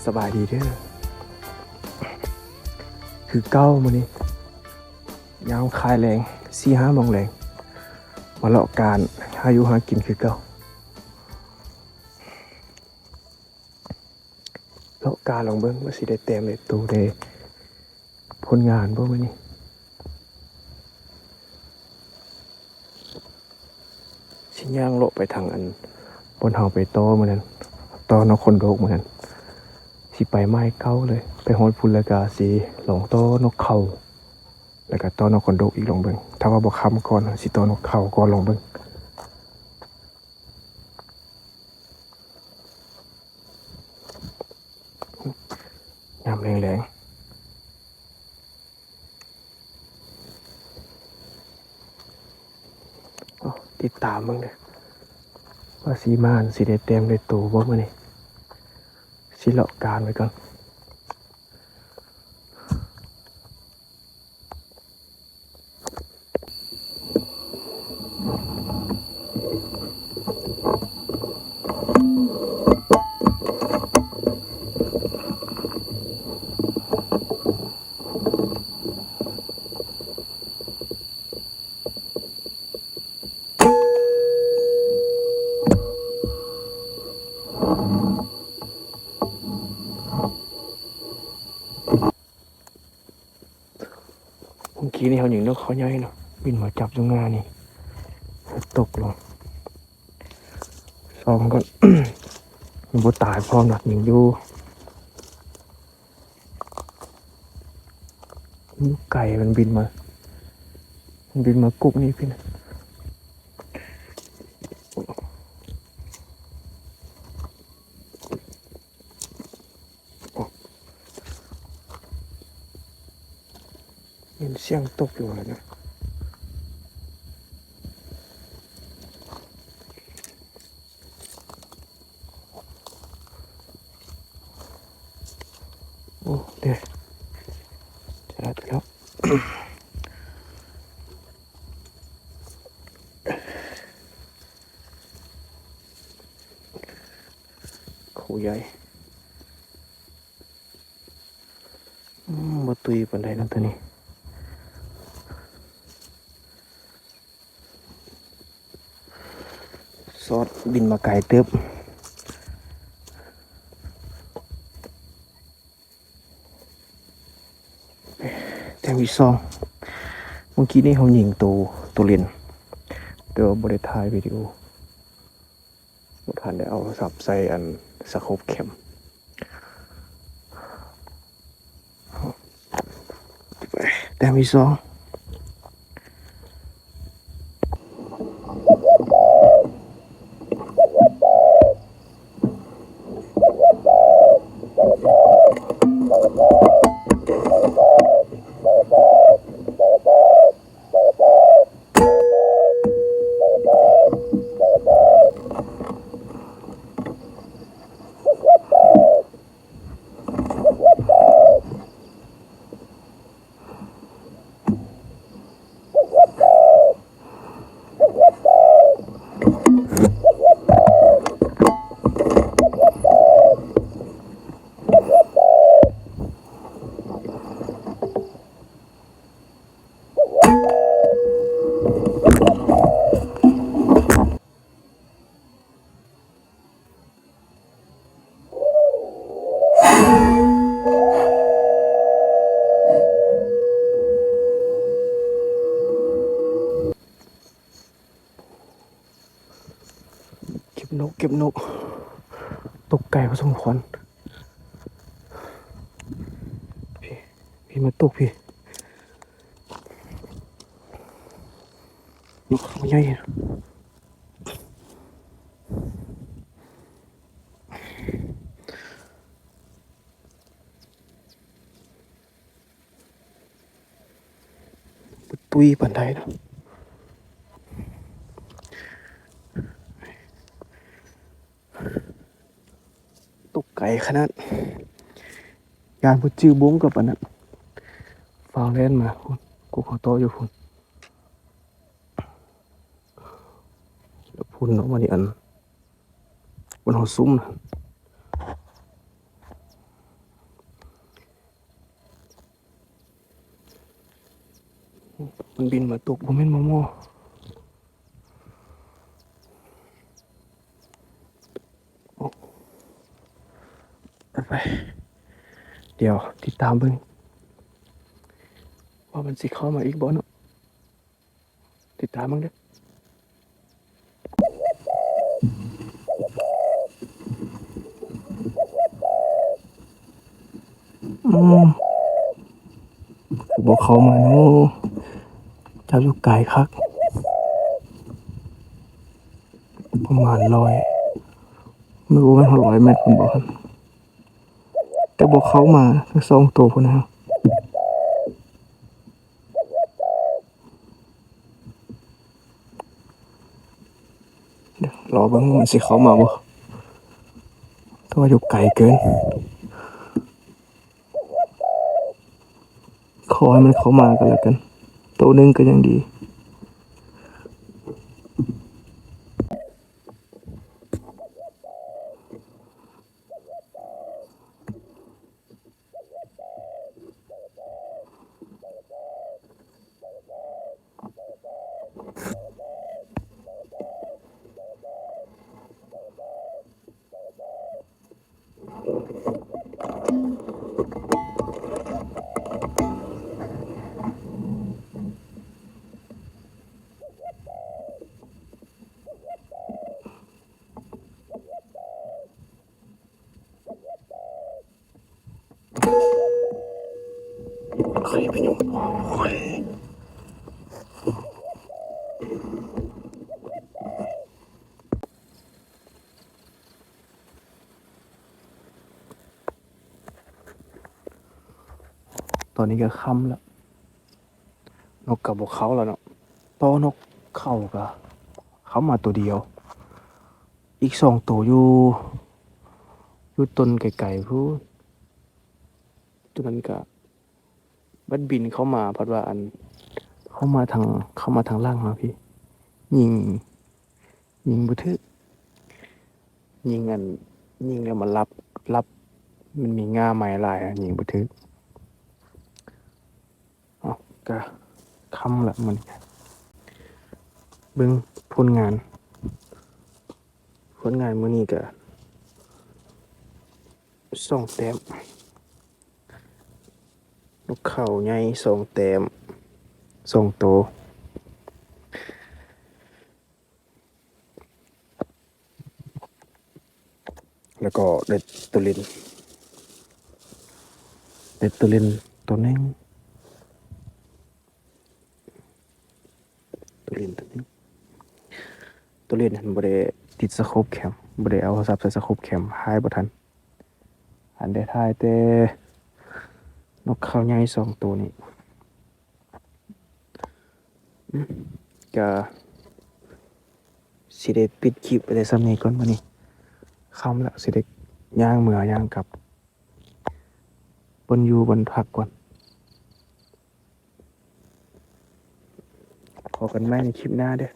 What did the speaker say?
ສະບາຍດີເດີ ຄືເກົ່າມື້ນີ້ ຍາມຄ່າຍແລງ ສີ່ຫ້າໂມງແລງ ມາເລາະການຫາຢູ່ຫາກິນຄືເກົ່າ. ເລາະການລອງເບິ່ງວ່າຊິໄດ້ແຕ້ມໄດ້ໂຕໄດ້ຜົນງານບໍ່ມື້ນີ້. ຊິຍ່າງເລາະໄປທາງອັນ ບ່ອນເຮົາໄປຕໍ່ມື້ນັ້ນ ຕໍ່ນອກຄົນໂດກມື້ນັ້ນ ຊິໄປໝາຍເກົ້າເລີຍ. ໄປຮອດພຸ້ນແລ້ວກະຊິລອງຕໍ່ນອກເຂົາ ແລ້ວກະຕໍ່ນອກຄົນໂດກອີກ ລອງເບິ່ງ. ຖ້າວ່າບໍ່ຄ່ຳກ່ອນ ຊິຕໍ່ນອກເຂົາກ່ອນ ລອງເບິ່ງ. ຍາມແລງໆ ຕິດຕາມເບິ່ງເດີ ວ່າຊິມາ ຊິໄດ້ແຕ້ມໄດ້ໂຕບໍ່ມື້ນີ້. ຊິເລາະການໄວ້ກ່ອນ. ເມື່ອກີ້ນີ້ເຮົາຍິງນົກເຂົາໃຫຍ່ເນາະ ບິນມາຈັບຢູ່ງ່ານີ້ ຕົກລົງ. ຊອກມັນກ່ອນ ມັນບໍ່ຕາຍພ້ອມນະ ຍັງຢູ່. ມັນຢູ່ໄກ ມັນບິນມາ ມັນບິນມາກຸກນີ້ພີ້ນະ. ຍິນສຽງຕົກຢູ່ຫັ້ນນະ. ໂອ້ ເດ້ ຈະໄດ້ແລ້ວ. ໂຄໃຫຍ່. ອືມ ບໍ່ຕຸ້ຍປານໃດເນາະໂຕນີ້. ຊອດ ບິນມາໄກເຕີບ. ແຕ້ມທີສອງ. ເມື່ອກີ້ນີ້ເຮົາຍິງໂຕ ໂຕເລັນ ແຕ່ວ່າບໍ່ໄດ້ຖ່າຍວິດີໂອ. ບໍ່ທັນໄດ້ເອົາໂທລະສັບໃສ່ອັນສະໂຄບແຄມ. ແຕ້ມທີສອງ. ເກັບນົກ ເກັບນົກ ຕົກໄກພໍສົມຄວນ. ພີ້ ພີ້ ມາຕົກພີ້ ນົກເຂົາໃຫຍ່. ຕຸ້ຍປານໃດເນາະ ຕົກໄກຂະໜາດ ຢ້ານບໍ່ຈື່ບົ້ງກັບອັນນັ້ນ ຟ້າວແລ່ນມາພຸ້ນ ກົກເຂົາເຕາະຢູ່ພຸ້ນ ພຸ້ນເນາະ ບາດນີ້ອັນ ບ່ອນເຮົາຊຸ່ມນະ. ບິນມາຕົກ ບໍ່ແມ່ນໝໍ. ໂອ້ ໄປ ດຽວຕິດຕາມເບິ່ງວ່າມັນຊິເຂົ້າມາອີກບໍ່ເນາະ. ຕິດຕາມເບິ່ງເດີ້. ອືມ ຄືບໍ່ເຂົ້າມາເນາະ. ຈັບຢູ່ໄກຄັກ ປະມານຮ້ອຍ ບໍ່ແມ່ນຮ້ອຍແມັດພຸ້ນບໍ່ ແຕ່ບໍ່ເຂົ້າມາ ທັງສອງໂຕພຸ້ນນະ. ດຽວລໍເບິ່ງວ່າມັນຊິເຂົ້າມາບໍ່ ແຕ່ວ່າຢູ່ໄກເກີນ. ຂໍໃຫ້ມັນເຂົ້າມາກໍແລ້ວກັນ ໂຕໜຶ່ງກໍຍັງດີ. ຕອນນີ້ກໍຄ່ຳແລ້ວ ນົກກໍບໍ່ເຂົ້າແລ້ວເນາະ. ຕໍ່ນົກເຂົ້າກໍເຂົ້າມາໂຕດຽວ ອີກສອງໂຕຢູ່ ຢູ່ຕົ້ນໄກໆພຸ້ນ. ໂຕນັ້ນກະບັດບິນເຂົ້າມາ ພັດວ່າອັນ ເຂົ້າມາທາງ ເຂົ້າມາທາງຫຼັງເຮົາພີ້ ຍິງ ຍິງບໍ່ຖືກ ຍິງອັນ ຍິງແລ້ວມັນຫຼັບ ຫຼັບ ມັນມີງ່າໄມ້ຫຼາຍ ຍິງບໍ່ຖືກ. ເອົາ ກະຄ່ຳລະມື້ນີ້ ເບິ່ງຜົນງານ ຜົນງານມື້ນີ້ກະສອງແຕ້ມ ນົກເຂົາໃຫຍ່ສອງແຕ້ມ ສອງໂຕ. ແລ້ວກໍໄດ້ໂຕເລັນ ໄດ້ໂຕເລັນໂຕໜຶ່ງ ໂຕເລັນໂຕໜຶ່ງ. ໂຕເລັນຫັ້ນບໍ່ໄດ້ຕິດສະໂຄບແຄມ ບໍ່ໄດ້ເອົາໂທລະສັບໃສ່ສະໂຄບແຄມ ຖ່າຍບໍ່ທັນ. ອັນໄດ້ຖ່າຍແຕ່ນົກເຂົາໃຫຍ່ສອງໂຕນີ້. ກະຊິໄດ້ປິດຄລິບໄວ້ແຕ່ສ່ຳນີ້ກ່ອນມື້ນີ້ ຄ່ຳລະ ຊິໄດ້ຍ່າງເມືອຍ່າງກັບ ບ່ອນຢູ່ບ່ອນພັກກ່ອນ. ພໍ້ກັນໃໝ່ໃນຄລິບໜ້າເດີ້.